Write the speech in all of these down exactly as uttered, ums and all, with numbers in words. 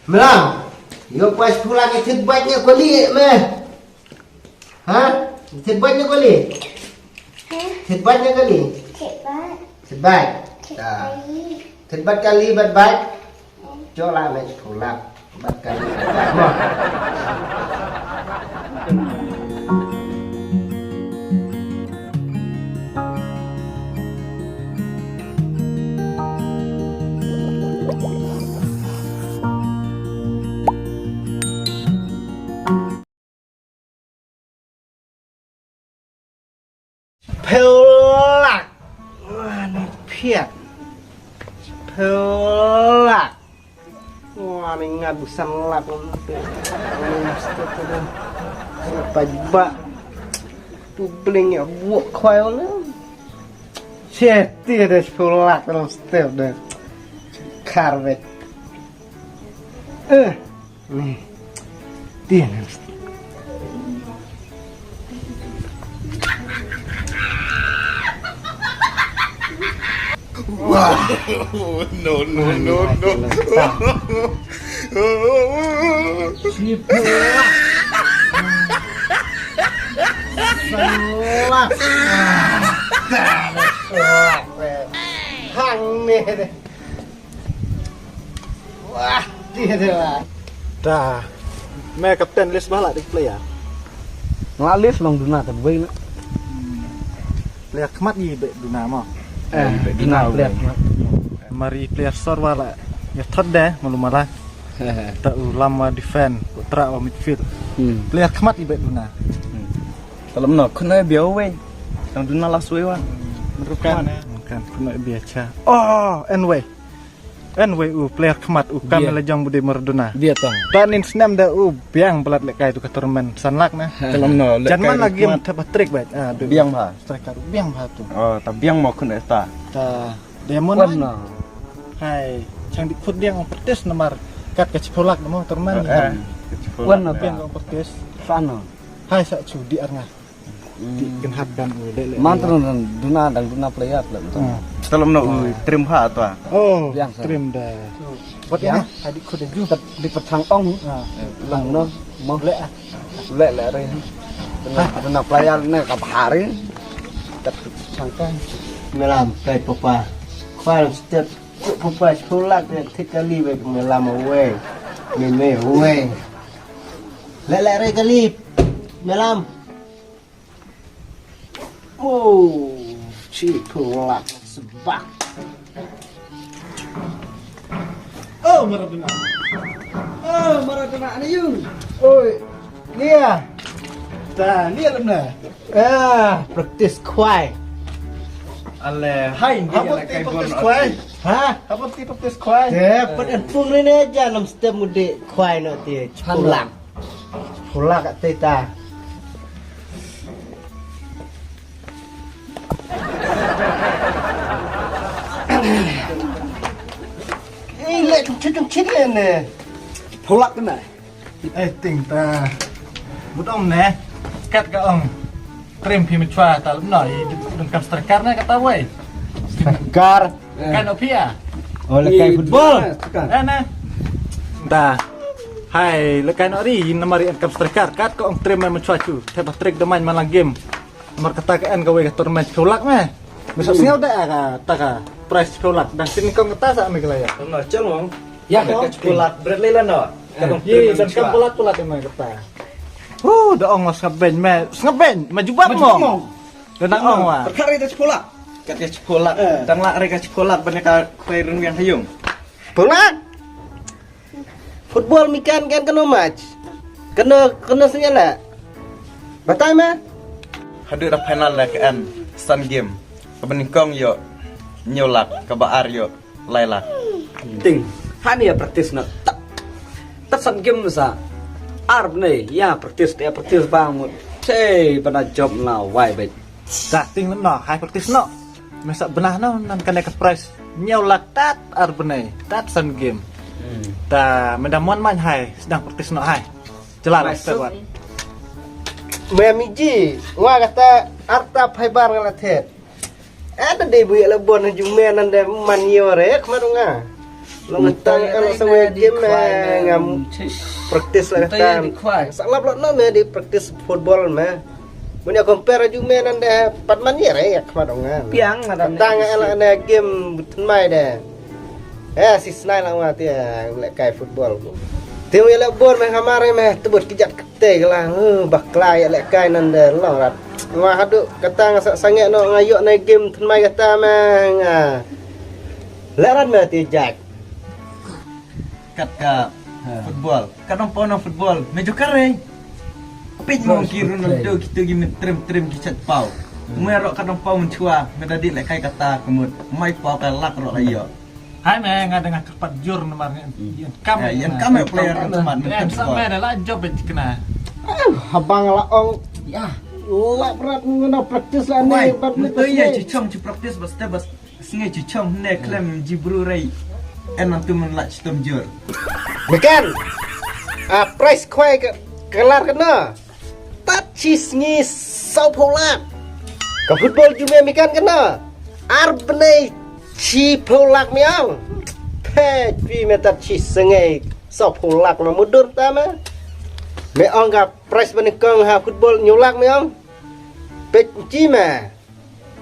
Mela, ïoh poi shiphew lak, ïa thied bad ïa kali me. Ha? Thied bad ïa kali. Thied bad ïa kali. Thied bad. Thied bad kali bad bad. Jooh lah me shiphew lak bad kali bad bad mo. Phew lak. Wah, ni phiat. Phew lak. Wah, ni ngat busan lak. Paj ba. Tu bling ïa buh khwai le. Shit, ti ada phew lak dalam step dah. Karbet. Eh. Ni. Tiang. Wah. No, no, no, no. Sipuk. Salah. Hang ni deh. Wah, dia dia lah. Ta. Me kapten, list ba la dik player. Nga list long duna ta bui na. Player khmat i beh duna mo. Eh, duna player khmat. Mari player sor wala. Ya thot de malu mala. Ta u lam wa defend, u tra wa midfield. Hmm. Player khmat i beh duna. Hmm. Dalam no khun ai biau wei. Dang duna last wei wa. Menurut kan. Kan khun ai biacha. Oh, anyway. Anyway, u player khmat u kam la jong bude Maradona. Bia tang. Ta nin snem da u biang balat le kai tu ka tournament san lak na. Dalam no le. Jan man la game tap trick bait. Ah, biang bha. Striker biang bha tu. Oh, ta biang mo khun ta. Ta Diamond. Wan na. Hai, chang di khut diang ong pertis namar kat ka chipolak namo terman ni. Eh, eh, ka chipolak. Wan na biang ong pertis. Fano. Hai sa chu di arnga. Di ken hat dan u le le. Man tron duna dang duna player le. Talom no u trim ha to. Oh, biang sa. Trim da. Wat ya, hai di khut ju. Di petang ong. Lang no. Mo le. Le le re. Duna player ne ka bahari. Kat changkang. Melam kai papa. Khwal step papa chulak ne thik kali be melam away. Me me away. Le le re kali. Melam. Oh, chulak sebak. Oh, Maradona. Oh, Maradona, ana yung. Oi, Nia. Ta, Nia lemna. Ah, practice khwai. Ale, hai, Nia. Apa le ti kai practice khwai? Ha? Apa ti practice khwai? Te, pat en pung ni ne ja nam step mude khwai no ti. Pulang. Pulang kat tita. Eh, le chung chit chung chit le ne. Pulak ne. Eh, ting ta. But ong ne. Kat ka ong. Trim phi mechwa ta lum no. I dun kam striker ne kata wei. Striker. Kan opia. Oh, le kai football. Eh, ne. Ta. Hai, le kai no ri, namar i kam striker. Kat ka ong trim mechwa chu. Te Patrick de main malang game. Mar kata ka en kawei ka tournament phew lak me. Me sa sngew da ka ta ka prize phew lak. Dang tin kong kata sa me kelaya. No, chal mo. Ya, ka phew lak Bradley la no. Ka dong ye, dan kam phew lak phew lak me kata. Hu, da ong mas ngaben me. Ngaben, maju bak mo. Dan ong wa. Perkara itu phew lak. Kata phew lak. Dang lak re ka phew lak ban ka khwai rung yang hayung. Phew lak. Football mi kan kan kano match. Kano kano sngela. Batai ma. Haduh da final la ka en san game. Ka banyngkong yo. Nyo lak ka ba ar yo. Lai lak. Ting. Hani ya practice na. Tat. Tat san game sa. Ar ne ya practice ya practice bang mut. Sei bana job na wai bet. Ka ting no hai practice no. Me sa bnah no nan kane ka prize. Nyo lak tat ar bnai tat san game. Ta me da mon man hai sdang practice no hai. Jelas step wat. Me miji wa kata arta phai bar ngala thet. Ada de bu ya la bon ju me nan de man yo re khmat nga. Long tang ka long sawei game me ngam practice la katan. Sa lap lot no me di practice football me. Mun ïa compare ju me nan de pat man ïa re ïa khmat ong ngan. Piang la dan. Tang ïa la ne game butun mai de. Eh si snai la wa ti leh kai football. Ti ïa leh bor me hamar me tebut kijat kete la. Bakla ïa leh kai nan de long rat. Wa hadu kata nga sa sange no nga ïoh ne game tun mai kata me nga. Leh rat me ti jak. Kat ka football. Kat dong pau na football. Me jokar eh. Pit mo ki Ronaldo kitu ki me trim trim ki chat pau. Mo ro kat dong pau mun chua. Me dadi le kai kata kemut. Mai pau ka lak ro la yo. Hai me nga dang kyrpad jur namar ngan. Ïan kam. Ïan kam player kan mat me kan sa me la job kena. Habang la ong. Ya. La berat ngena practice la ne. Bad me tu ya chichong chi practice bas te bas. Sngi chi chong ne klem ji bru rei. En nang tu mun lach tom jur. Mekan. A price khwai ka kelar kena. Tat chi sngi saw phew lak. Ka football ju me mekan kena. Ar bnei chi phew lak me ong. Phe pi me tat chi sngi saw phew lak me mudur ta me. Me ong ka price bani kong ha football nyu lak me ong. Pet chi me.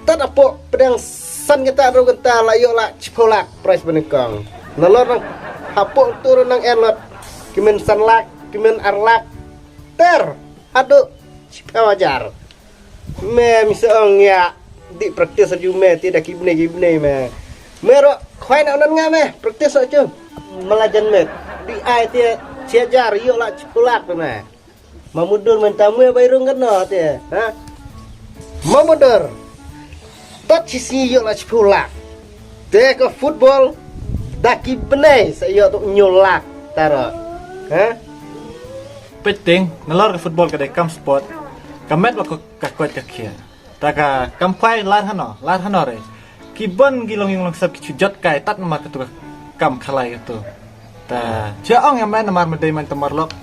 Tat apo pedang san kita ru kita la ïoh la chiphew lak price banyngkong. Nalor nang hapo tu ru nang en lot kimen san lak kimen ar lak ter hadu chiphew hajar. Me misa ong ya di practice aju me ti da kibne kibne me. Me ro khwai na unan nga me practice aju. Malajan me di ai ti chi hajar ïoh la chiphew lak me. Ma mudur mynta mwe bai rung kano te ha. Ma mudur. Tat chi si ïoh la chiphew lak. Te ka football da ki bnei sa ïoh tu nyu lak taro. Ha. Peting nalor ka football ka dei kam sport. Ka met wa ka koit ka khia. Ta ka kam khwai lar hano lar hano re. Ki bon ki long yung long sap ki chu jot kai tat namar katu ka kam khalai katu. Ta cha ong em namar me dei man tamar lok.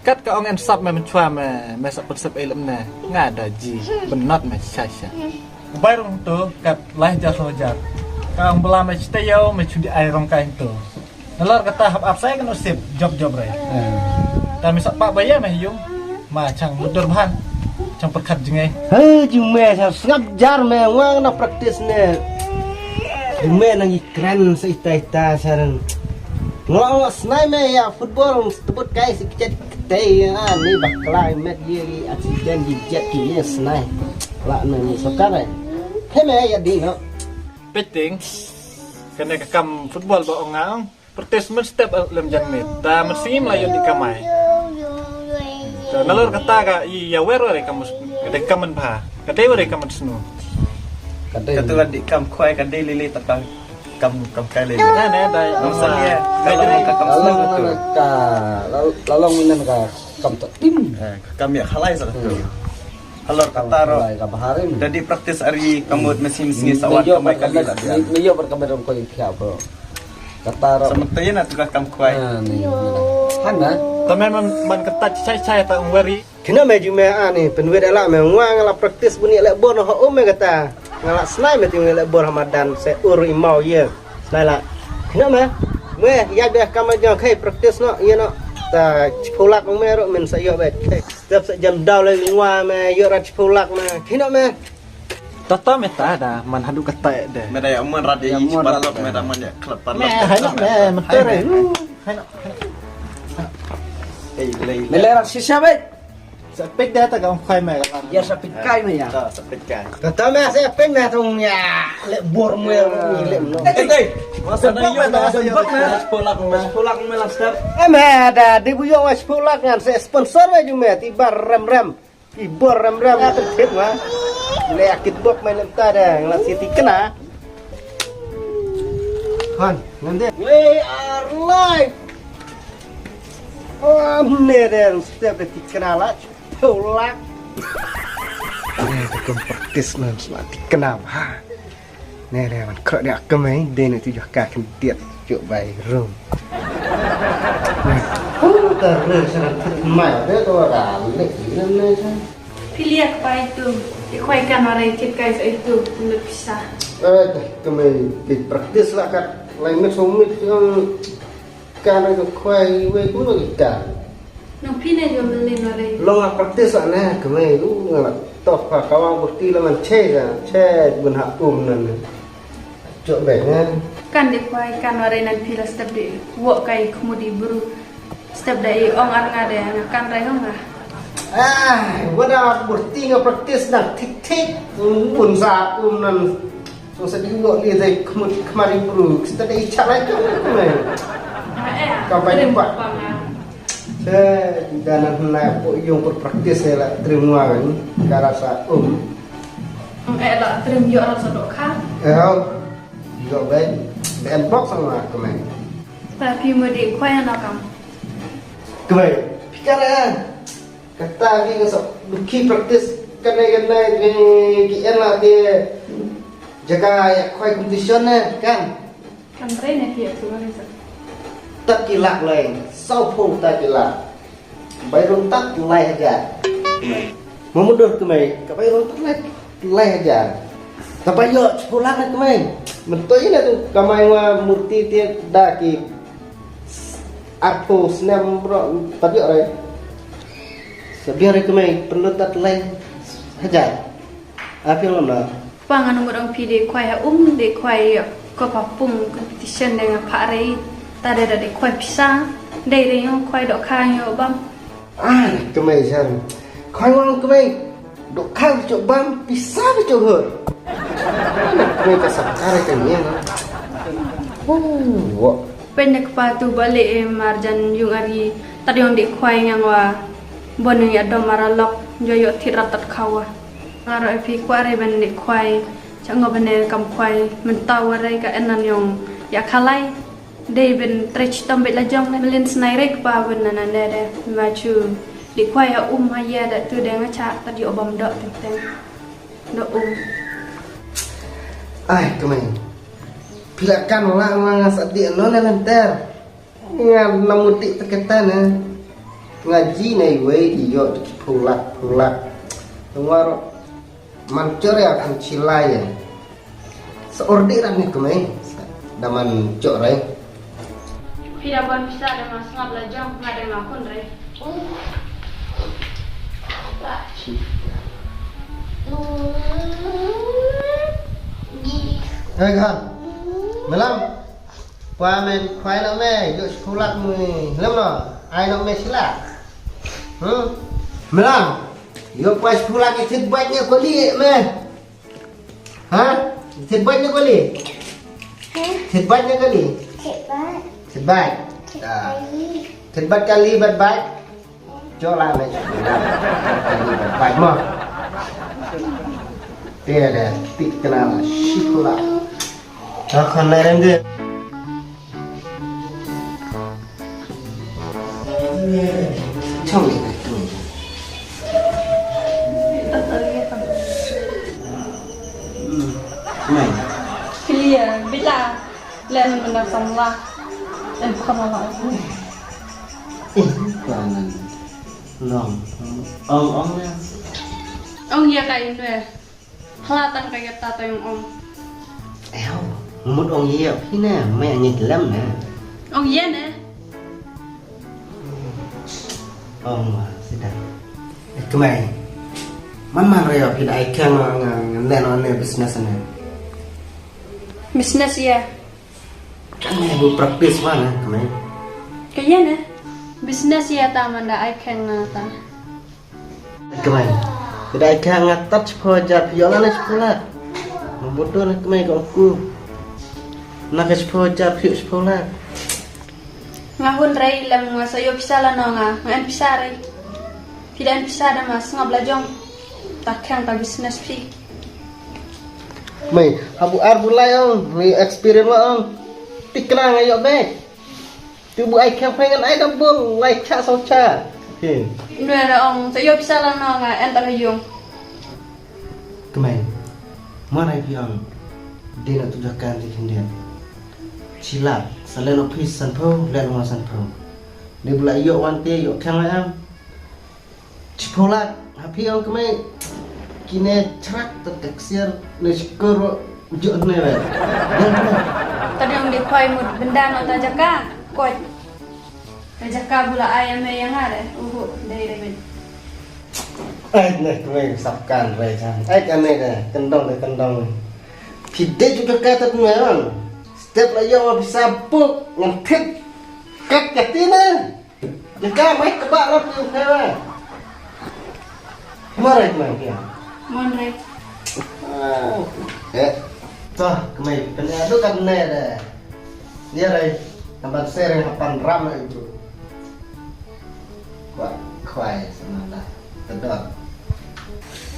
Kat ka ong en sap me men chwa me me sap pun sap elem ne. Nga da ji benot me cha cha. Bai rong tu kat lai jar lo jar. Ka ong bela me chita yau me chu di ai rong kai tu. Nalor kata hap ap sai kan usip job job re. Ta mi sap pa ba ya me yung. Ma chang mudur ban. Chang perkat jngai. He jung me chang sngap jar me wang na practice ne. Jung me nang ikren sa ita ita sarang. Ngla ngla snai me ya football tebut kai si kecet ketei ya ni bakla met ye accident di jet ki ye snai. La me ni sokar eh. He me ya di no. Peting. Kena ka kam football ba ong ngang. Practice men step lem jan mit. Ta men sngim la yot di kamai. Ta nalor kata ka i ya wer wer kam ka dei kam men bha. Ka dei wer kam men snu. Ka dei. Ka tu di kam khwai ka dei lili ta kam kam kam kai lili. Na ne dai. Nam san ye. Ka long ka kam snu tu. Ka lalong nan ka kam ta tim. Kam ya khalai sa tu. Halor kata ro. Lai ka baharim. Dadi practice ari kamut mesin sngi sawan kamai kali la biar. Ni yo ber kamai rom ko khia bro. Kata ro. Sementara na tukar kam kwai. Hana. Tame man man kata chai chai ta ungwari. Kina me ju me ani penwet ela me ngwa ngala practice buni ele bon ho um me kata. Ngala snai me ting ele bon hamadan se ur imau ye. Snai la. Kina me. Me ya be kama jong kai practice no ye no. Ta chipulak me ro men sa yo be. Step sa jam daw le ngwa me yo rat chipulak me. Kino me. Tata me ta da man hadu kata de. Me da ya mon rat ya chi paralok me da man ya khlap paralok. Me hai no me mentere. Hai no. Ei lei. Me le rat sisa be. Sa pek da ta ka ong khai me. Ya sa pek kai me ya. Ta sa pek kai. Tata me sa pek me tung ya. Le bor me le no. Ei ei. Masa na yo na sa bak me. Chipulak me. Chipulak me la step. Eh me da di bu yo chipulak ngan sa sponsor me ju me ti bar rem rem. Ki bor rem rem ka tip ma. Le akit bok mai lem ta de ngla siti kena. Han, ngan de. We are live. Oh, ne de step de ti kena la. Tolak. Ne de kom practice nan sla ti kena ha. Ne re man krok dia kemai de ne tujuh ka khyndiat juk bai rum. Hu ta re sana thit mai de to ra le ne sa. Piliak pai tu. Ikhwai kan ora ikit kai sa itu. Nda pisa. Eh, kemai pi practice la kat. Lai mit song mit, um, kan ai ka khwai wei kum ka kan. Nong phi ne jom lin ware. Long a practice ane kmai u nga la top ha kawa burti la man che ga che bun ha um nan. Chok bek ne. Kan de khwai kan ware nan phi la step de wo kai khmudi bru. Step da i ong ar nga de nga kan rai hong nga. Ah, wada burti nga practice na thik thik. Bun sa um nan. So sa di wo li dai khmut khmari bru. Step da i chalai ka ne. Ka bai ba. Te da nan na ko yung per practice la trim wa ni. Kara sa um. Ong eh la trim yo ra sa dok kha. Eh, hau. Yo bai. Ben box sama kmai. Ta phi mo de khwai na kam. Kmai. Pikir eh. Kata ki ka sok duki practice kan ai kan ai ki ki en la te jaga ya khwai competition ne kan. Kan re ne phi tu ni sa. Tat ki lak lai, sau pho tat ki lak. Bai rong tat lai hajar. Mamudur kmai, ka bai rong tat lai, lai hajar. Ka bai yo chpho lak kmai. Mentoi na tu kamai wa murti te da ki arpho snem bro pat yo rai. Sa biar kmai perlu tat lai hajar. Apil lam na. Pa ngan mut ong phi de khwai ha um de khwai ko pa pung competition de nga pha rei. Ta de da de khwai pisa de de yo khwai dok kha yo bam. Ah, kmai jan. Khwai wang kmai dok kha cho bam pisa cho hot. Kmai ka sa kare ka ni na. Oh, wo. Pen ne kpa tu bale e marjan yung ari ta de ong de khwai ngang wa. Bon yung ya dom ara lok jo yo thit rat tat khawa. Ngaro e phi kwah re ban leh khwai, cha ngo ban ne kam khwai, mynta wa re ka en nan yong ya khalai. Dei ban trei chitom bit la jong ne, mlin snai re kpa ban nan nan de de. Ma chu leh khwai ha um ha ya da tu de nga cha, ta di obam dok teng teng. Dok um. Ai, kemai. Pila kan la nga sa di no ne lenter. Nga namuti ta kata ne. Nga ji na iwei di yo ki phulak phulak. Tungwar man chor ya kan chilai ya. Sa ordi ran ni kumai. Da man chor rai. Phi da ban pisa da man sngap la jong nga da nga kun rai. Hei kan. Malam. Pwa me khwai no me, yo shiphew lak mui, lem no, ai no me shilak. Hmm? Melang, yo pwa shiphew lak i thit bait ne koli me. Ha? I thit bait ne koli? Thit bait ne koli? Thit bait. Thit bait. Ah. Thit bait kali bait bait. Jola me. Bait mo. Te de, tik kena shiphew lak. Akhon na rem de. Chong ni, chong ni. Mai. Clear, bila. Len mena samla. En khon la. Eh, kanan. Long. Ong, ong ya. Ong ya ka inwe. Hla tang ka yap ta tang ong. Ew, mut ong ye phi ne, me ngi lem ne. Ong ye ne. Ong ma, sida. Eh, kemai. Man man re phi da ai keng nga nga ne no ne business ne. Business ye. Kan ne bu practice ma ne, kemai. Ka ye ne. Business ye ta man da ai keng nga ta. Kemai. Kidai ka nga tat shiphew hajar phi ïoh lane shiphew lak. Nga bud na kemai ka ong ku. Na ka shiphew hajar phi ïoh shiphew lak. Nga hun rei lem nga sa ïoh pisa lano nga. Nga en pisa rei. Phi da en pisa da ma sngap la jong. Ta khang ta business phi. Mai, habu ar bu lai ong, mai experience wa ong. Tikna nga ïoh bek. Tu bu ai khang phain ngan ai da bul, lai cha sau cha. He. Nwe na ong, sa ïoh pisa lang na nga, en ta ha yung. Kemai. Mar ai phi ong. Dei na tu jakan di khyndiat. Chilak, sa len office sanphew, len wa sanphew. Dei bu la ïoh wan te, ïoh khang lai am. Chipholak, ha phi ong kemai. Kine chrak ta taksiar ne shkor ro jo ne we. Ka dang di khwai mut bynda na ta jaka. Koit. Ta jaka bula ai ame yang are. Uhu, dai dai ben. Ai ne kmei sap kan re jan. Ai kan ne de, kendong de kendong. Phi dei ju ka ka tat me ran. Step la yo wa bisa puk ngan thit. Kat kati ne. Jaka mai kebak rap tu khawa. Marai kemai kia. Mon re. Eh. Toh kemai pene adu kan ne de. Dia re. Nampan sering hapan ram itu. Kwa kwai semanda. Kedot.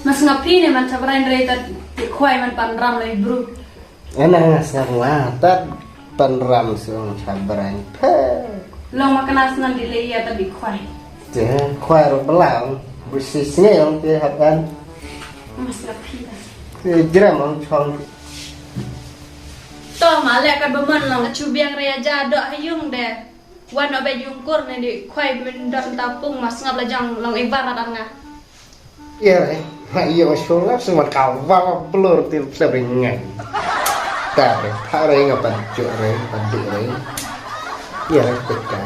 Mas ngapi ne man cabrain re tat ti kwai man pan ram lai bru. Ana nga sngap nga tat pan ram sung chabrang phe. Long ma kena snan di le ya ta di khwai. Te khwai ro belang. Bisi snge long te hatan. Mas la phi. Te jram long chong. To ma le ka bemon long ka chubiang re ya ja do hayung de. Wan obe yung kur ne di khwai men dot ta pung mas ngap la jang long ibar atan nga. Iya re, ha iya wa shong lap sing wan ka wa wa blur til plep re ngai. Ta re, ta re nga pan juk re, pan juk re. Iya re, peka.